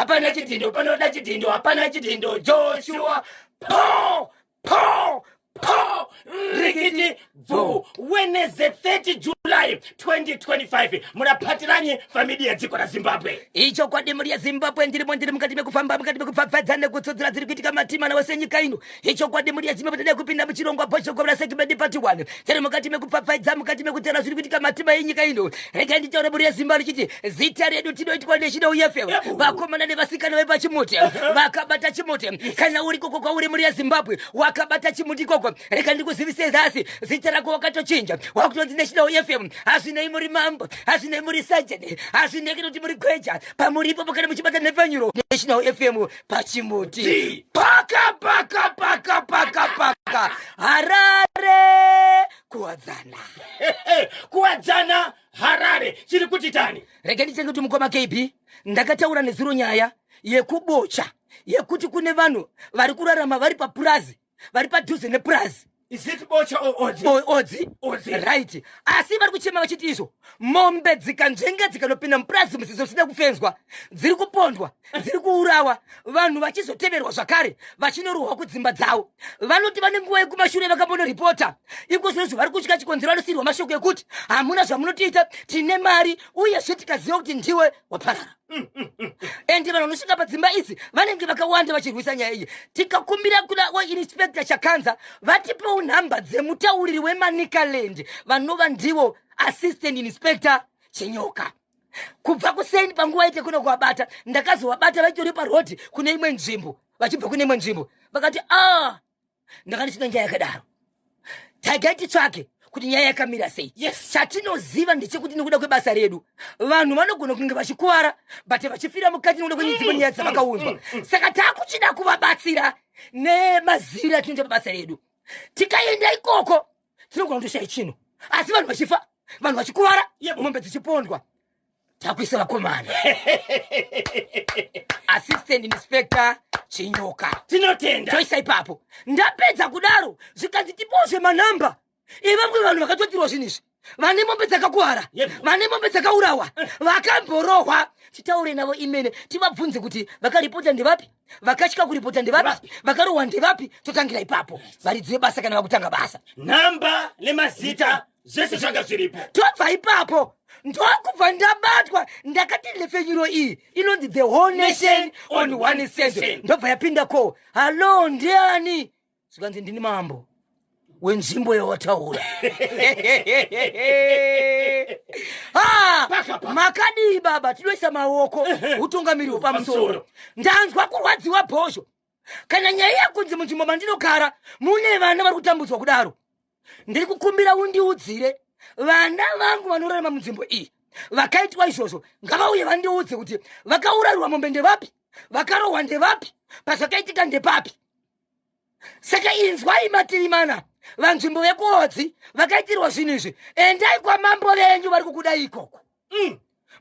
Hapana chidhindo, panoda chidhindo, hapana chidhindo. Joshua po po po rikiti bvu. Wednesday 30 July 2025 munapatiranyi familia yedziko raZimbabwe. Ichokwadi mhuri yeZimbabwe, ndirimo ndiri mukati mekufamba, mukati mekupfapfadza nekutsudzura dziri kuitika matima wese nyika ino. Ichokwadi mhuri yeZimbabwe, tadai kupinda muchirongwa Bhozhongora segment part 1. Tiri mukati mekupfapfaidza, mukati mekutaura zviri kuitika matima enyika ino. Regai nditaure mhuri yeZimbabwe ndichiti zita redu tinoitwa National FM. Vakomana nevasikana vepachimuti vakabata chimuti. Kana uri koko kwauri mhuri yeZimbabwe wakabata chimuti ikoko, rega ndikuzivise nhasi zita rako wakatochinja, wakutonzi National FM. Hazvinei muri mambo, hazvinei muri sajeni, hazvinei kuti muri gweja, pamuri ipopo kana muchibata nhepfenyuro National FM pachimuti. Paka paka paka paka paka Harare kuwadzana. Kuwadzana Harare chiri kuti tani. Rega nditenge kuti mukoma KB, ndakataura nezuro nyaya yekubocha yekuti kune vanhu vari kurarama vari papurazi, vari padhuze nepurazi. Is it bocha or odzi? Odzi. Odzi. Right. Asi vari kuchema vachiti izvo mombe dzikanzvenga dzikanopinda mupurazi musizo zvisina kufenzwa, dziri kupondwa, dziri kuurawa, vanhu vachizoteverwa zvakare vachinorohwa kudzimba dzavo. Vanoti vane nguva yekumashure vakambonoripota iko zvinozvo vari kutya chikonzero vanosiyirwa mashoko ekuti hamuna zvamunotiita, tine mari uyezve tikaziva kuti ndiwe waparara. Ende vanhu vanosvika padzimba idzi vanenge vakawanda vachirwisa nyaya iyi. Tikakumbira kuna wainspector Chakanza vatipewo nhamba dzemutauriri weManicaland vanova ndivo assistant inspector Chinyoka. Kubva kuseni panguva ite kuno kuvabata, ndakazovabata vaitori parodhi kune imwe nzvimbo, vachibva kune imwe nzvimbo, vakati a ndanga ndisina nyaya yakadaro, tagai titsvake kuti nyaya yakamira sei. Chatinoziva ndechekuti nekuda kwebasa redu vanhu vanogona kunge vachikuvara but vachifira mukati nekuda kwenyaya nyaya dzavakaunzwa. Saka takuchida kuvabatsira nemaziviro atinoita pabasa redu. Tikaenda ikoko tinogona kutoshaya chinhu, asi vanhu vachifa, vanhu vachikuvara, mombe dzichipondwa. Takuisa vakomana assistant inspector Chinyoka. Tinotenda. Toisa ipapo. Ndapedza kudaro zvikanzi tipozve manamba evamwe vanhu vakatotirwa zvinhu izvi, vane mombe dzakakuvara, vane mombe dzakaurawa, vakamborohwa. Titaure navo imene, tivabvunze kuti vakaripota ndevapi, vakatya kuripota ndevapi, vakarohwa ndevapi. Totangira ipapo. Varidzi vebasa kana vakutanga basa, Nhamba nemazita zvese zvanga zviripo. Tobva ipapo ndokubva ndabatwa. Ndakati nhepfenyuro iyi inonzi The Whole Nation on One Send. Ndobva yapinda ko, hallo, ndiani? Zvikanzi ndini mambo wenzvimbo yawataura. Ah, makadii baba? Tinoisa maoko utungamiri hwepamusoro. Ndanzwa kurwadziwa bhozho kana nyaya yakunzi munzvimbo mandinogara mune vana vari kutambudzwa kudaro. Ndiri kukumbira undiudzire vana vangu vanorarama munzvimbo iyi vakaitwa izvozvo, ngavauye vandiudze kuti vakaurarirwa mombe ndevapi, vakarohwa ndevapi, pazvakaitika ndepapi. Saka inzwai mativi mana vanzvimbo vekuodzi vakaitirwa zvinhu izvi, endai kwamambo venyu vari kukudai ikoko.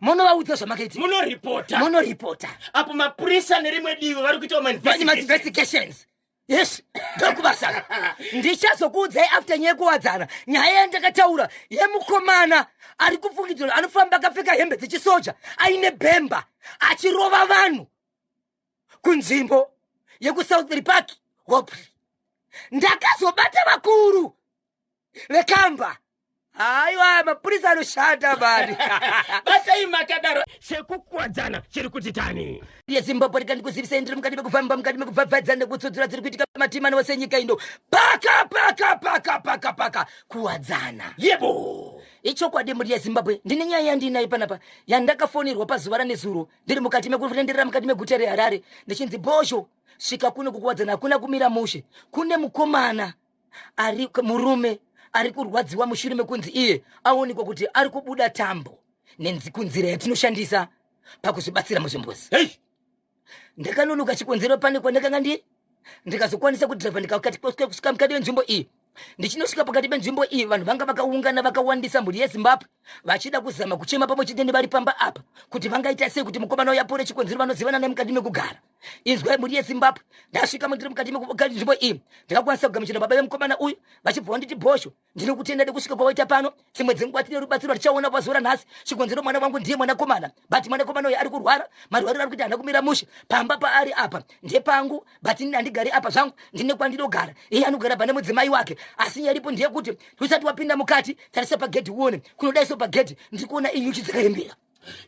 Munovaudza zvamakaita. Munoripota. Munoripota. Apo mapurisa nerimwe divi vari kuita ma-investigations. Yes, ndokubasa. Ndichazokuudzai after nyaya yekuwadzana, nyaya yandakataura yemukomana ari kufungidzirwa anofamba akapfeka hembe dzechisoja aine bhemba achirova vanhu kunzvimbo yekuSouth Park Hopley. Ndakazobata vakuru vekamba. Haiwa, mapurisa anoshanda mani. Batai makadaro. Chekukuwadzana chiri kuti tani. YeZimbabwe, rega ndikuzivisei ndiri mukati mekufamba, mukati mekubvabvadza nekutsudzura dziri kuitika matima wese nyika ino. Paka paka paka paka paka kuwadzana. Yebo. Ichokwadi mhuri yeZimbabwe, ndine nyaya yandinayo panapa yandakafonerwa pazuva ranezuro ndiri mukati mekutenderera mukati meguta reHarare, ndichinzi bhozho svika kuno kukuwadzana, hakuna kumira mushe, kune mukomana ari murume ari kurwadziwa mushure mekunzi iye aonekwa kuti ari kubuda tambo kunzira yatinoshandisa pakuzvibatsira muzvimbuzi. Hey! Ndakanonoka chikonzero pane kwandakanga ndiri, ndikazokwanisa kudhiraivha ndikasvika mukati menzvimbo iyi. Ndichinosvika pakati penzvimbo iyi, vanhu vanga vakaungana vakawandisa, mhuri yeZimbabwe, vachida kuzama kuchema pamwe chete nevari pamba apa kuti vangaita sei kuti mukomana uyu apore, chikonzero vanozivana nemukati mekugara. Inzwai mhuri yeZimbabwe, ndasvika mundiri mukati menzvimbo iyi, ndakakwanisa kugamuchira baba vemukomana uyu vachibva vanditi bhosho, ndinokutenda nekusvika kwawaita pano. Dzimwe dzenguva tine rubatsiro ratichaona pazuva ranhasi. Chikonzero mwana wangu ndiye mwanakomana, but mwanakomana uyu ari kurwara, marwariro ari kuita haana kumira mushe. Pamba paari apa ndepangu, but ini handigari apa zvangu, ndine kwandinogara. Iye anogara pane mudzimai wake, asi nyaya iripo ndeyekuti usati wapinda mukati, tarisa pagedhi uone kunodai so pagedhi ndiri kuona inyuchi dzakarembera.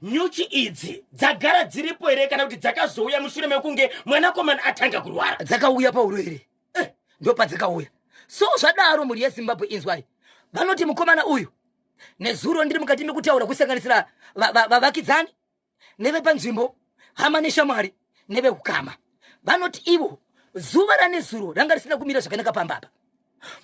Nyuchi idzi dzagara dziripo here kana kuti dzakazouya mushure mekunge mwanakomana atanga kurwara? Dzakauya paurwere eh, ndopadzakauya. So zvadaro mhuri yeZimbabwe inzwai, vanoti mukomana uyu nezuro ndiri mukati mekutaura kusanganisira vavakidzani nevepanzvimbo, hama neshamwari neveukama, vanoti ivo zuva ranezuro ranga risina kumira zvakanaka pamba apa.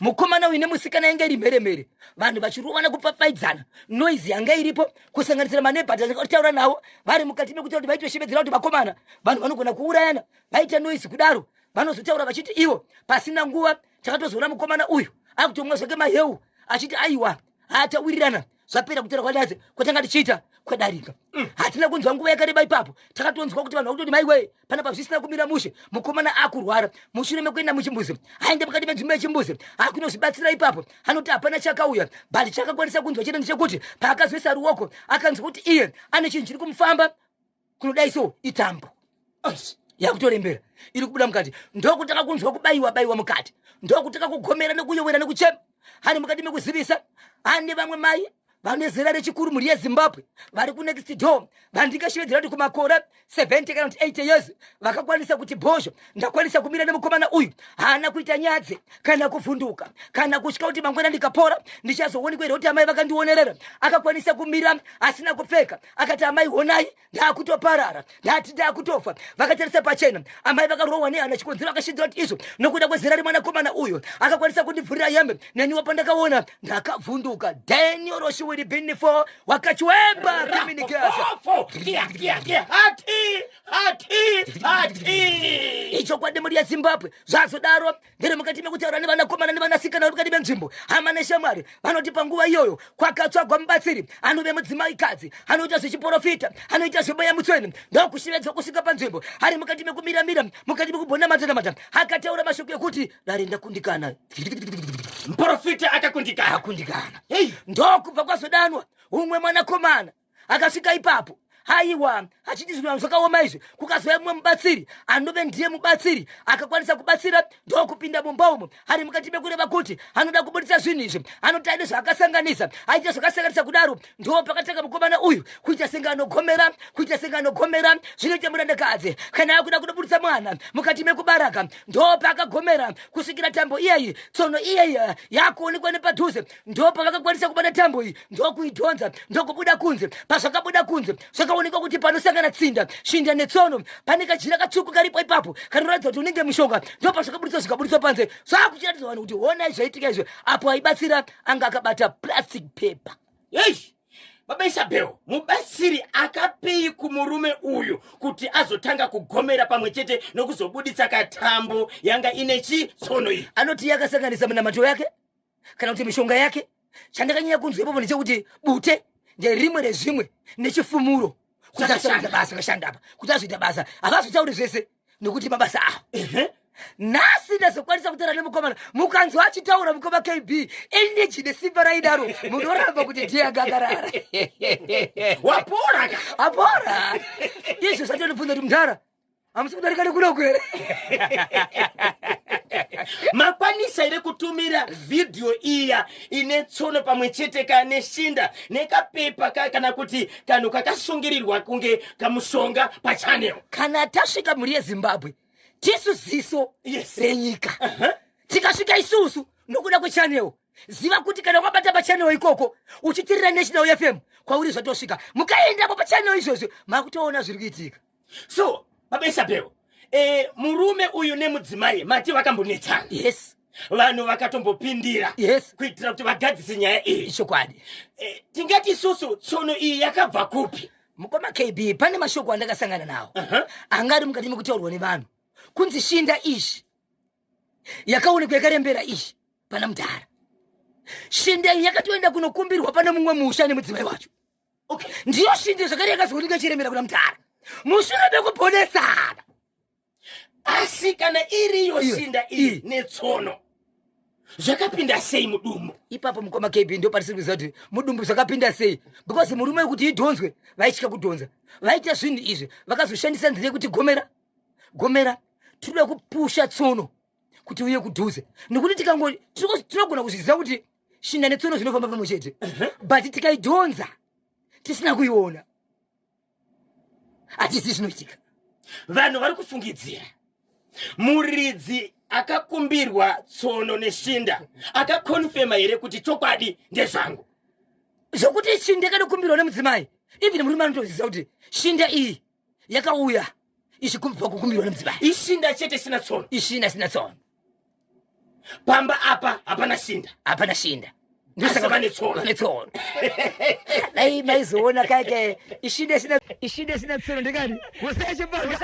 Mukomana uyu nemusikana yange iri mheremhere, vanhu vachirovana kupfapfaidzana, noise yanga iripo kusanganisira manebha taura navo vari mukati mekutaura kuti vaitoshevedzera kuti vakomana vanhu vanogona kuurayana, vaita noise kudaro. Vanozotaura vachiti ivo pasina nguva takatozoona mukomana uyu akutomwa zvake maheu achiti aiwa hatawirirana, zvapera kutaura kwanaze kwatanga tichiita kwedarika. Hatina kunzwa nguva yakareba ipapo, takatonzwa kuti vanhu vakutoti maiwe panapa zvisina kumira mushe, mukomana akurwara. Mushure mekuenda muchimbuzi, aende mukati menzvimbo yechimbuzi akunozvibatsira ipapo, anoti hapana chakauya, but chakakwanisa kunzwa chete ndechekuti paakazoisa ruoko akanzwa kuti iye ane chinhu chiri kumufamba kunodai so itambo yakutorembera iri kubuda mukati. Ndokutanga kunzwa kubayiwa bayiwa mukati, ndokutanga kugomera nekuyowera nekuchema. Hani mukati mekuzivisa ane vamwe mai vane zera rechikuru mhuri yeZimbabwe vari kunext door vandingashevedzera kuti kumakore 70 kana kuti 80 years, vakakwanisa kuti bhozho ndakwanisa kumira nemukomana uyu, haana kuita nyadzi kana kuvhunduka kana kutya kuti mangwana ndikapora ndichazoonekwa here kuti amai vakandionerera. Akakwanisa kumira asina kupfeka, akati amai honai ndakutoparara, ndati ndakutofa. Vakatarisa pachena, amai vakarohwa nehana chikonzero akashidzira kuti izvo nokuda kwezera remwanakomana uyu akakwanisa kundivhurira hembe, neniwo pandakaona ndakavhunduka. Daniel Roshiwiri Binifo wakachwemba communication. Hati hati hati. Ichokwadi mhuri yeZimbabwe, zvazodaro ndiri mukati mekutaura nevanakomana nevanasikana vari mukati menzvimbo, hama neshamwari vanoti panguva iyoyo kwakatsvagwa mubatsiri anove mudzimaikadzi anoita zvechiporofita, anoita zvemweya mutsvene, ndokushevedzwa kusvika panzvimbo ari mukati mekumiramira mukati mekubonamata-namata, akataura mashoko ekuti dare ndakundikana. Muprofita akakundikana. Akundikana. Ndokubva kwazodanwa umwe mwanakomana akasvika ipapo, haiwa achiti zvinhu zvakaoma izvi. Kukazouya mumwe mubatsiri anove ndiye mubatsiri akakwanisa kubatsira, ndokupinda mumba umo ari mukati mekureva kuti anoda kubudisa zvinhu izvi, anoti aine zvaakasanganisa, aita zvakasanganisa kudaro, ndo pakatanga mukomana uyu kuita senge anogomera, kuita senge anogomera zvinoita murandakadzi kana akuda kudobudisa mwana mukati mekubaraka. Ndo paakagomera kusvikira tambo iyeyi, tsono iyeyi yakuonekwa nepadhuze. Ndo pavakakwanisa kubata tambo iyi ndokuidhonza ndokubuda kunze. Pazvakabuda kunze zvakaonekwa kuti panosangana tsinda shinda netsono pane kajira katsvuku karipo ipapo kanoratidza kuti unenge mushonga. Ndo pazvakabudiswa zvikabudiswa panze, zvakuchiratidza vanhu kuti honai zvaitika izvi. Apo aibatsira anga akabata plastic paper. Eish! Baba Isabel, mubatsiri akapei kumurume uyu kuti azotanga kugomera pamwe chete nokuzobuditsa katambo yanga ine chitsono iyi? Anoti yakasanganisa minamato yake kana kuti mishonga yake. Chandakanyanya kunzwa ipapo ndechekuti bute nderimwe rezvimwe nechifumuro kuti azoita basa akashanda apa, kuti azoita basa havazotauri zvese nekuti mabasa avo. Nhasi ndazokwanisa kutaura nemukomana, mukanzwa achitaura mukoma KB, energy nesimba raidaro, munoramba kuti ndiye anga akarara. Wapora ka? Apora. Izvo zvatondibvunza kuti mudhara hamusi kudarika nekunoku here? Makwanisa here kutumira vhidhiyo iya ine tsono pamwe chete ka neshinda nekapepa kana kuti kanhu kakasungirirwa kunge kamushonga pachannel? Kana tasvika mhuri yeZimbabwe, tisu ziso renyika. Tikasvika isusu nokuda kwechannel, ziva kuti kana wakabata pachannel ikoko uchitirira National FM, kwauri zvatosvika. Mukaendapo pachannel izvozvo makutoona zviri kuitika. So baba Isabel, murume uyu nemudzimai mati vakambonetsana? Yes. Vanhu vakatombopindira? Yes. Kuitira kuti vagadzise nyaya iyi? Ichokwadi. Tingati isusu tsono iyi yakabva kupi? Mukoma KB, pane mashoko andakasangana nawo anga ari mukati mekutaurwa nevanhu kunzi shinda izvi yakaonekwa yakarembera izvi pana mudhara, shinda iyi yakatoenda kunokumbirwa pane mumwe musha nemudzimai wacho. Ndiyo shinda zvakare yakazooneka ichirembera kuna mudhara mushure mekuponesana. Asi kana iriyo shinda iyi netsono, zvakapinda sei mudumbu? Ipapo, mukoma KB, ndo patisiri kuziva kuti mudumbu zvakapinda sei, because murume wekuti idhonzwe vaitya kudhonza. Vaita zvinhu izvi, vakazoshandisa nzira yekuti gomera gomera, tinoda kupusha tsono kuti uye kudhuze, nekuti tikango tinogona kuzviziva kuti shinda netsono zvinofamba pamwe chete, but tikaidhonza tisina kuiona, hatisi zvinoitika. Vanhu vari kufungidzira muridzi akakumbirwa tsono neshinda akakonfema here kuti chokwadi ndezvangu? Zvokuti shinda yakatokumbirwa nemudzimai, even murume anotoziva kuti shinda iyi yakauya ichikubva kukumbirwa nemudzimai. Ishinda chete isina tsono? Ishinda isina tsono. Pamba apa hapana shinda? Hapana shinda. Asi vane tsono. Vane tsono. Dai maizoona kake ishinda isina, ishinda isina tsono, ndikati usaichipaka.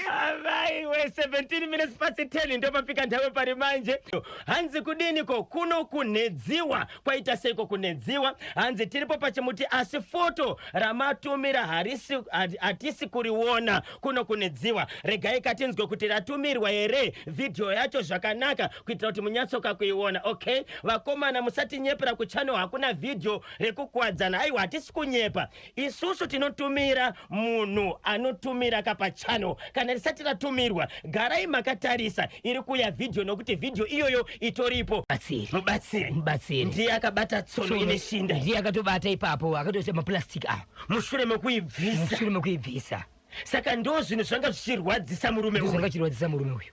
Avaiwe, 17 minutes past 10 ndopafika nthawi pari manje. Hanzi kudiniko kuno kunhedziwa? Kwaita seiko kunhedziwa? Hanzi tiripo pachimuti, asi foto ramatumira harisi, hatisi kuriona kuno kunedziwa. Regai katinzwe kuti ratumirwa here vhidhiyo yacho zvakanaka, kuitira kuti munyatsoka kuiona. Okay vakomana, musatinyepera, kuchannel hakuna vhidhiyo rekukuwadzana. Aiwa, hatisi kunyepa isusu, tinotumira munhu anotumira kapachannel. Kana risati ratumirwa, garai makatarisa, iri kuuya vhidhiyo, nokuti vhidhiyo iyoyo itoripo. Mubatsiri. Mubatsiri. Mubatsiri. Ndiye akabata tsono ine shinda? Ndiye akatobata ipapo, akatoisa maplastic aya. Mushure mekuibvisa? Mushure mekuibvisa. Saka ndo zvinhu zvanga zvichirwadzisa murume uyu? Zvanga chirwadzisa murume uyu.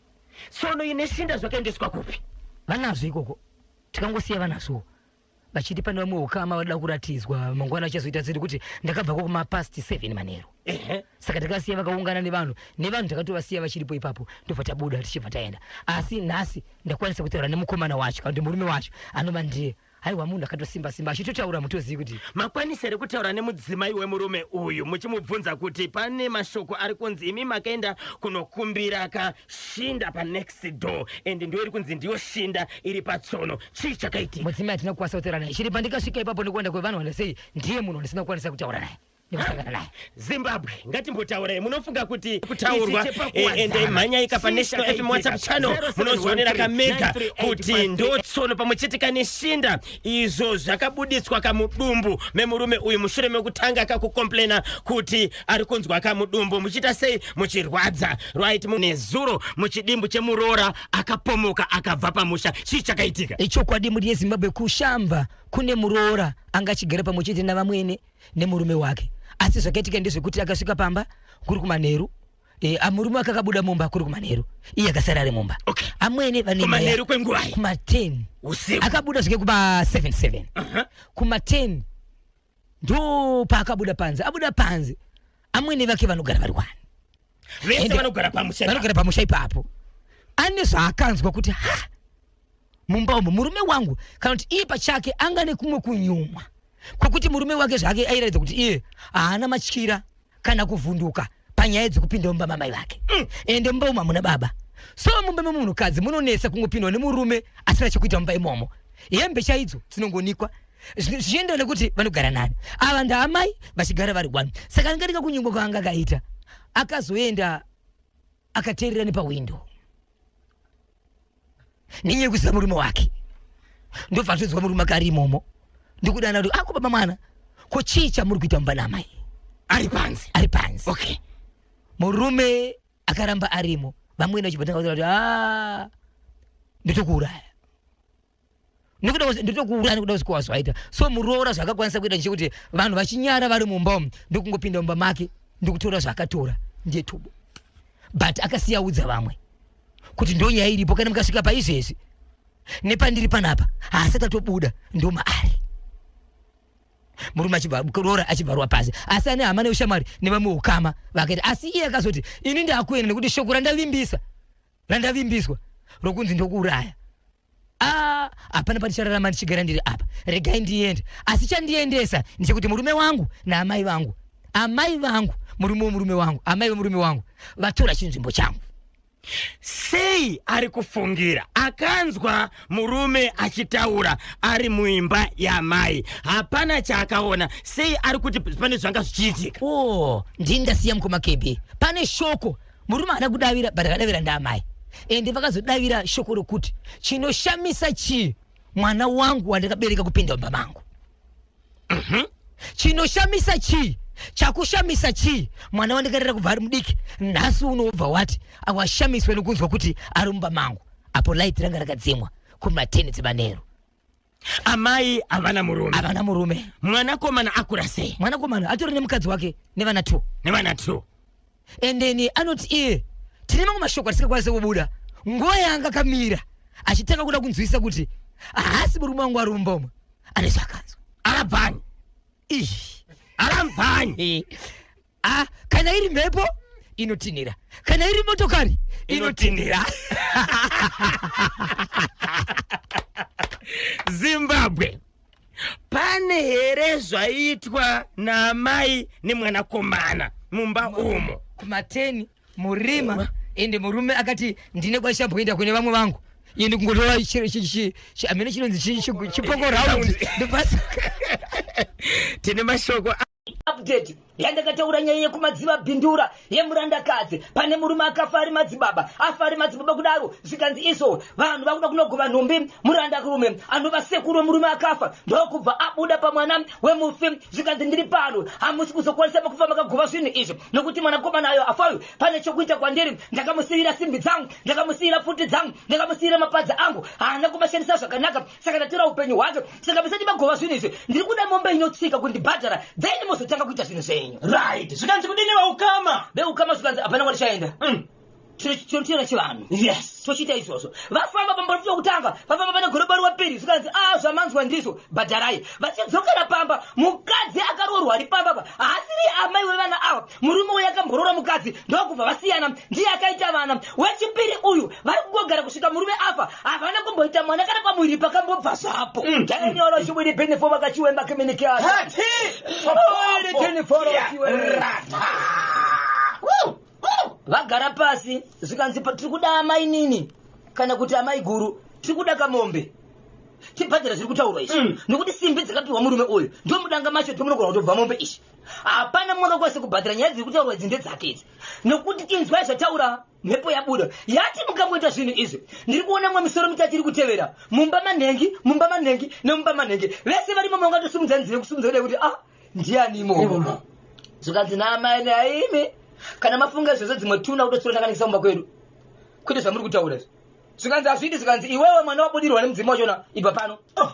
Tsono ine shinda zvakaendeswa kupi? Vanazvo ikoko, tikangosiya vanazvo, vachiti pane vamwe ukama vada kuratidzwa mangwana achazoita seri, kuti ndakabvako kumapast 7 manheru. Saka takasiya vakaungana nevanhu, takatovasiya vachiripo ipapo, ndobva tabuda tichibva taenda. Asi nhasi ndakwanisa kutaura nemukomana wacho, kana kuti murume wacho, anova ndiye. Haiwa, munhu akatosimba simba, achitotaura mutozivi kuti Makwanisa here kutaura nemudzimai wemurume uyu, muchimubvunza kuti pane mashoko ari kunzi imi makaenda kunokumbira kashinda panext door, and ndiyo iri kunzi ndiyo shinda iri patsono? Chii chakaitika? Mudzimai hatina kukwanisa kutaura naye. Chiri pandikasvika ipapo nekuenda kwevanhu vandasei, ndiye munhu wandisina kukwanisa kutaura naye nekusangana naye. Zimbabwe, ngatimbotaurai. Munofunga kuti kutaurwa, endai mhanyai paNational FM WhatsApp channel, munozionera kamega kuti ndo tsono pamwe chete kane shinda izvo zvakabuditswa kamudumbu memurume uyu mushure mekutanga kakukomplena kuti ari kunzwa kamudumbu muchiita sei, muchirwadza. Right, nezuro muchidimbu chemuroora akapomoka akabva pamusha, chii chakaitika? Ichokwadi, muri yeZimbabwe, kushamba kune muroora anga achigara pamwe chete navamwene nemurume wake. Asi zvakaitika ndezvekuti akasvika pamba kuri kumanheru, murume wake akabuda mumba kuri kumanheru, iye akasara ari mumba. Amwene vane Kumanheru kwenguvai? Kuma10. Usiku? Akabuda zvike kuma 7 7, kuma10 ndo paakabuda panze. Abuda panze, amwene vake vanogara vari wani. Vese vanogara pamusha? Vanogara pamusha ipapo. Ane zvaakanzwa kuti ha, mumba umu murume wangu, kana kuti iye pachake anga nekumwe kunyumwa kwekuti murume wake zvake airatidza kuti iye haana matyira kana kuvhunduka panyaya dzekupinda mumba mamai vake. Ende mumba umu hamuna baba, so mumba memunhukadzi munonetsa kungopindwa nemurume asina chekuita mumba imomo. Hembe chaidzo dzinongonikwa, zvichienderana nekuti vanogara nani. Ava ndaamai vachigara vari one. Saka anga ndinga kunyumwa kwaanga akaita, akazoenda akateerera nepawindo nenyaya yekuziva murume wake. Ndobva atodzwa murume akari imomo, ndikudana kuti, "Ako baba mwana, ko chii chamuri kuita mumba naamai?" Ari panze? Ari panze. Murume akaramba arimo. Vamwene vachibva tanga kuti, "A, ndotokuuraya, ndotokuuraya nekuda kusikuwa zvaita." So muroora zvakakwanisa kuita ndechekuti vanhu vachinyara vari mumba umu, ndokungopinda mumba make, ndikutora zvaakatora, ndiye tubo. But akasiya udza vamwe kuti ndo nyaya iripo, kana mukasvika paizvezvi nepandiri panapa, haasati atobuda, ndo maari. Murume achibva roora achibva rwa pasi, asi ane hama neushamwari nevamwe ukama vakaita. Asi iye akazoti, "Ini ndakuenda nekuti shoko randavimbisa, randavimbiswa rokunzi ndokuuraya, Ah, hapana pandichararama ndichigara ndiri apa, regai ndiende. Asi chandiendesa ndechekuti murume wangu naamai vangu, amai vangu, murume wemurume wangu, amai vemurume wangu vatora chinzvimbo changu." Sei ari kufungira akanzwa murume achitaura ari muimba yamai, hapana chaakaona. Sei ari kuti pane zvanga zvichiitika? Oh, ndini ndasiya mukoma KB. Pane shoko murume haana kudavira, but akadavira ndaamai, ende vakazodavira shoko rokuti chinoshamisa chii, mwana wangu wandakabereka kupinda mumba mangu. Chinoshamisa chii, chakushamisa chii, mwana wandikarera kubva ari mudiki, nhasi unobva wati awashamiswa nekunzwa kuti ari mumba mangu, apo light ranga rakadzimwa kuma10 dzemanheru. Amai havana murume? Havana murume. Mwanakomana akura sei? Mwanakomana atori nemukadzi wake nevana 2. Nevana 2. And then anoti iye tine mamwe mashoko atisingakwanise kubuda. Nguva yanga akamira achitanga kuda kunzwisa kuti haasi murume wangu ari mumba umu, ane zvakanzwa. Arabvani. Ih. Arambani. Ah, kana iri mhepo inotinhira, kana iri motokari inotinhira. Zimbabwe, pane here zvaitwa naamai nemwanakomana mumba umo? Kumateni murima, ende murume akati ndine kwashamboenda kune vamwe vangu, ende kungotora amene chinonzi chipoko round ndopasa. Tine mashoko. Update yandakataura, nyaya yekuMadziva Bindura yemurandakadzi, pane murume akafa ari madzibaba, afa ari madzibaba kudaro, zvikanzi izvo vanhu vakuda kunogova nhumbi. Murandarume anova sekuru wemurume akafa ndokubva abuda pamwana wemufi, zvikanzi ndiri pano, hamusi kuzokwanisa makufa makagova zvinhu izvi, nokuti mwanakomana ayo afayo pane chokuita kwandiri. Ndakamusiyira simbi dzangu, ndakamusiyira pfuti dzangu, ndakamusiyira mapadza angu, haana kumashandisa zvakanaka, saka ndatora upenyu hwake. Saka musati magova zvinhu izvi, ndiri kuda mombe inotsika kundibhadhara, then mozotanga kuita zvinhu zvenyu. Right, zvikanzi kudini vaukama? Veukama zvikanzi hapana kwatichaenda. Tinotora chivanhu. Tochiita izvozvo. Vafamba pamba pokutanga, vafamba pane gorobari wapiri, zvikanzi a zvamanzwa ndizvo, bhadharai. Vachidzokera pamba, mukadzi akaroorwa ari pamba pa haasiri amai wevana ava. Murume uyu akamboroora mukadzi, ndokubva vasiyana, ndiye akaita vana. Wechipiri uyu vari kungogara kusvika murume afa, havana kumboita mwana kana pamuviri pakambobva zvapo. Daniel chiwiri benefo vakachiwemba keminikiasa. Hati. Rata. Vagara pasi, zvikanzi tiri kuda amainini kana kuti amai guru, tiri kuda kamombe tibhadhara zviri kutaurwa izvi, nekuti simbi dzakapiwa murume uyu ndo mudanga macho ndomunogona kutobva mombe izvi. Hapana mumwe akakwanisa kubhadhara. Nyaya dziri kutaurwa idzi ndedzake idzi, nekuti inzwai zvataura mhepo yabuda yati mukangoita zvinhu izvi, ndiri kuona mumwe misoro mitatu iri kutevera mumba manhengi, mumba manhengi nemumba manhengi. Vese varimo mangatosumudza nzeve, kusumudza kudai kuti ah, ndiani imomo? Zvikanzi naamai naimi, kana mafunga izvozvo, dzimwe tuna kutotsura takanakisa kumba kwedu, kwete zvamuri kutaura izvi. Zvikanzi hazviiti. Zvikanzi iwewe mwana wabudirwa nemudzimu wachona, ibva pano. Oh.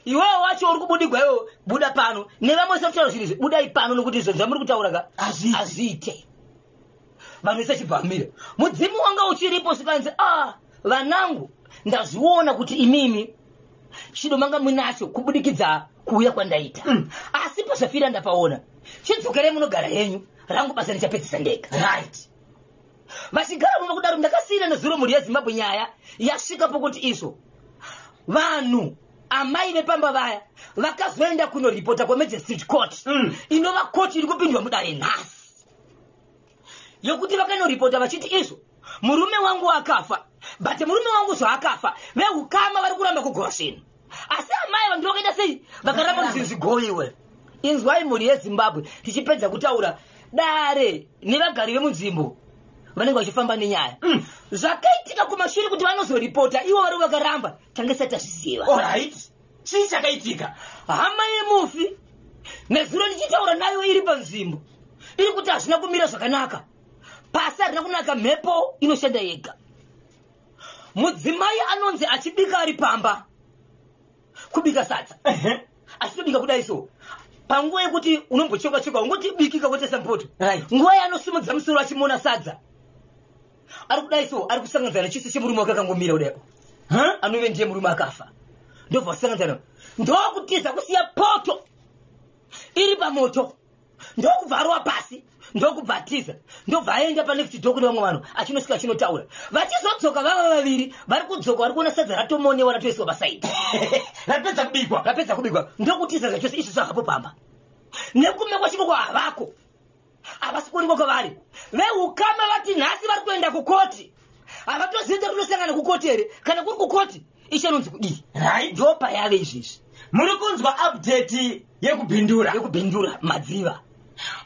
Iwewe wacho uri kubudigwa iwewe, buda pano, nevamwe vese kutaura zvinhu izvi, budai pano, nokuti izvo zvamuri kutaura ka hazviite. Vanhu vese chibvamira mudzimu wanga uchiripo. Zvikanzi a vanangu, ndazviona kuti imimi chido manga munacho kubudikidza kuuya kwandaita, asi pazvafira ndapaona. Chidzokerei munogara henyu, rangu basa ndichapedzisa ndega. Right. Vachigara mumba kudaro, ndakasiyira nezuro mhuri yeZimbabwe, nyaya yasvika pokuti izvo vanhu amai vepamba vaya vakazoenda kunoripota kwamagistrate court, inova court iri kupindwa mudare nhasi, yokuti vakanoripota vachiti izvo murume wangu akafa, but murume wangu zvaakafa veukama vari kuramba kugova zvinhu, asi amai vanhu vakaita sei? Vakaramba kuti zvinhu zvigoviwe. Inzwai mhuri yeZimbabwe, tichipedza kutaura, dare nevagari vemunzvimbo vanenge vachifamba nenyaya. Zvakaitika kumashure kuti vanozoripota ivo vari vakaramba, tange sati tazviziva. Alright, chii chakaitika? Hama yemufi nezuro ndichitaura nayo iri panzvimbo iri kuti hazvina kumira zvakanaka, pasi harina kunaka, mhepo inoshanda yega. Mudzimai anonzi achibika ari pamba, kubika sadza, achitobika kudai so, panguva yekuti unombochekwa chekwa, ungoti bikika kuitesa mupoto, nguva yaanosimudza musoro achimona sadza ari kudai so, ari kusanganidzana nechiso chemurume wake akangomira kudai, anove ndiye murume akafa. Ndobva vasanganidzana, ndokutiza kusiya poto iri pamoto, ndokubva arova pasi, ndokubva atiza, ndobva aenda panext door kune vamwe vanhu, achinosvika achinotaura. Vachizodzoka vava vaviri, vari kudzoka vari kuona sadza ratomonewa, ratoiswa pasaidi. Rapedza kubikwa. Rapedza kubikwa, ndokutiza zvachose. Izvo zvahapo pamba nekumekwa chikoko havako, havasi kuonekwa kwavari. Veukama vati nhasi vari kuenda kukoti. Havatozivi kuti kunosangana kukoti here. Kana kuri kukoti, ichanonzi kudii? Right. Ndo payave izvezvi. Muri kunzwa update yekubhindura. Yekubhindura madziva.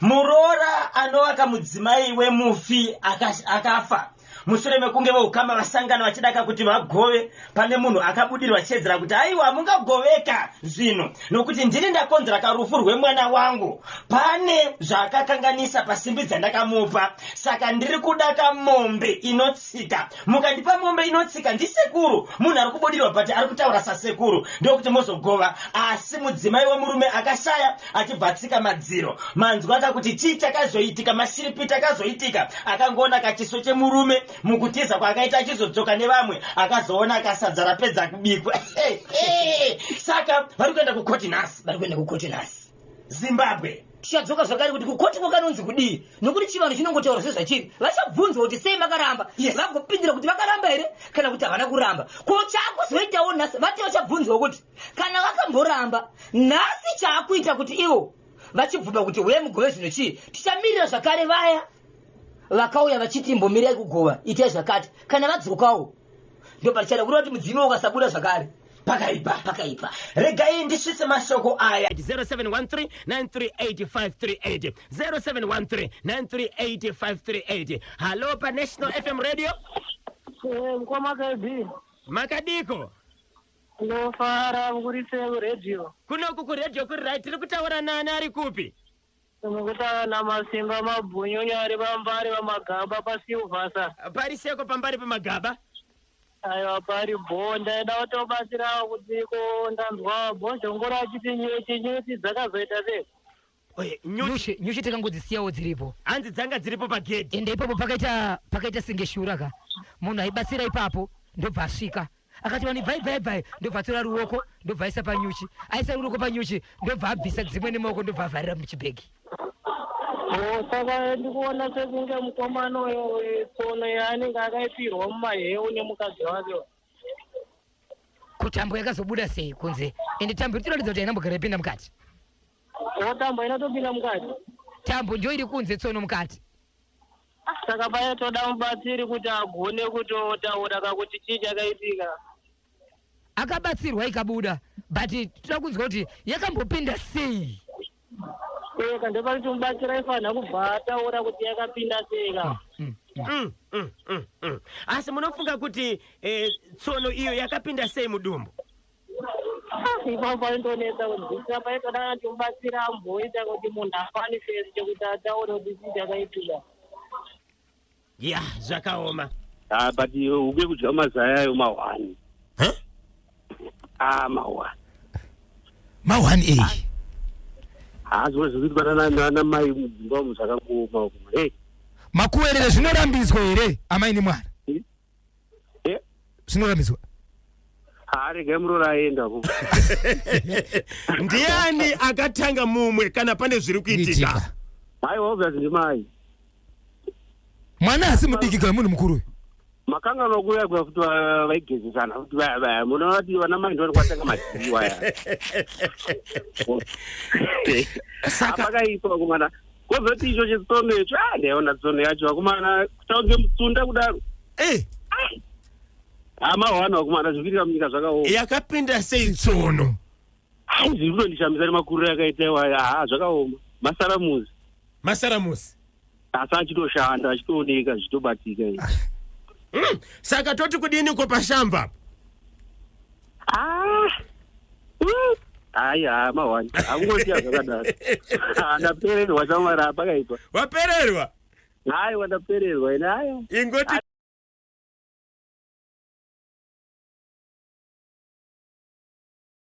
Muroora anovaka mudzimai wemufi akafa mushure mekunge veukama vasangana vachidaka kuti vagove pane munhu akabudirwa achiedzera kuti aiwa mungagoveka zvinhu nokuti ndini ndakonzera karufu rwemwana wangu, pane zvaakakanganisa pasimbi dzandakamupa, saka ndiri kuda kamombe inotsika. Mukandipa mombe inotsika ndisekuru munhu ari kubudirwa, but ari kutaura sasekuru, ndokuti mozogova. Asi mudzimai wemurume akashaya achibva atsika madziro. Manzwa kakuti chii chakazoitika, mashiripiti akazoitika. Akangoona kachiso chemurume mukutiza kwaakaita achizodzoka nevamwe, akazoona akasadza rapedza kubikwa. Saka vari kuenda kukoti nhasi. Vari kuenda kukoti nhasi. Zimbabwe. Tichadzoka zvakare kuti kukoti kwakanonzi kudii, nokuti chivanhu chinongotaura sezvachiri. Vachabvunzwa kuti sei makaramba. Vagopindura kuti vakaramba here kana kuti havana kuramba. Ko chaakuzoitawo nhasi, vati vachabvunzwa kuti kana vakamboramba, nhasi chaakuita kuti ivo vachibvuma kuti huya mugove zvino chii. Tichamirira zvakare vaya vakauya vachiti imbomirai kugova, itai zvakati. Kana vadzokawo ndopatichada kureva kuti mudzimi ukasabuda zvakare pakaipa. Pakaipa. Regai ndisvitse mashoko aya. 0713 938 0713 938. Hallo paNational FM Radio. Mukoma KB. Makadiko? Ndofara mukurise kuredhiyo. Kunoku kuredhiyo kuri right. Tiri kutaura nani, ari kupi? Mukutaura naMasimba Mabhunyunya ari pambari pamagaba paSilvasa. Pari seko pambari pamagaba? Aiwa, pari bho. Ndaida kutobatsirawo kuti ko ndanzwa bhozhongora achiti nyuchi, nyuchi dzakazoita sei? Oye, nyuchi. Nyuchi tikangodzisiyawo dziripo. Hanzi dzanga dziripo pagedhi. Ende ipapo pakaita senge shura ka. Munhu aibatsira ipapo ndobva asvika akati, "Vanhu, ibvai, ibvai, ibvai." Ndobva atora ruoko, ndobva aisa panyuchi, aisa ruoko panyuchi, ndobva abvisa dzimwe nemaoko, ndobva avharira muchibhegi. O, saka ndikuona sekunge mukomana uyo tsono yaanenge akaipirwa mumaheu nemukadzi wake. Kutambo yakazobuda sei kunze? Ende tambo iri kuratidza kuti haina mbogara ipinda mukati. O, tambo inotopinda mukati. Tambo ndio iri kunze, tsono mukati. Saka paye toda mubatsiri kuti agone kutotaura kakuti chii chakaitika. Akabatsirwa ikabuda, but toda kunzwa kuti yakambopinda sei. Eka, ndopari mubatsiri aifanira kubva ataura kuti yakapinda sei ka. Asi munofunga kuti tsono iyo yakapinda sei mudumbu? Ipapo paindonetsa kunzwisisa. Paitoda kuti mubatsiri amboita kuti munhu amanifeste kuti ataure kuti chii chakaitika. Ya, zvakaoma. Ah, but uke kudya mazai ayo mahwani. Huh? Ah, mahwani. Ma1 a. Ha, zvimwe zvikuitwa namai mudzimba umu zvakangooma. Hey. Makuwerere zvinorambidzwa here, amai nemwana? Eh? Zvinorambidzwa? Ha, regai muroora aendapo. Ndiani akatanga mumwe kana pane zviri kuitika? Kuitika. Haiwa, obviously ndimai. Mwana asi mudiki kana munhu mukuru uyu? Makanganwa kuya kuya futi vaigezesana futi vaya vaya. Munoona kuti vana mai ndo kwatanga madhiwa ya. Saka Pakaipa, vakomana. Kozoti icho chitsono icho, ah, ndaiona tsono yacho, vakomana, kutaunge mutsunda kudaro. Ha, mahwana, vakomana, zviri kuitika munyika zvakaoma. Yakapinda sei tsono? Ai, zviri kutondishamisa nemakuriro akaita iwaya. Ha, zvakaoma, masaramusi. Masaramusi. Asi achitoshanda, achitooneka, zvichitobatika izvi. Saka toti kudiniko pashamba? Ah! Ai, ha, mahwani akungosiya zvakadaro. Ah, ndapererwa, shamwari, pakaipa. Wapererwa? Aiwa, ndapererwa ine, aya. Ingoti.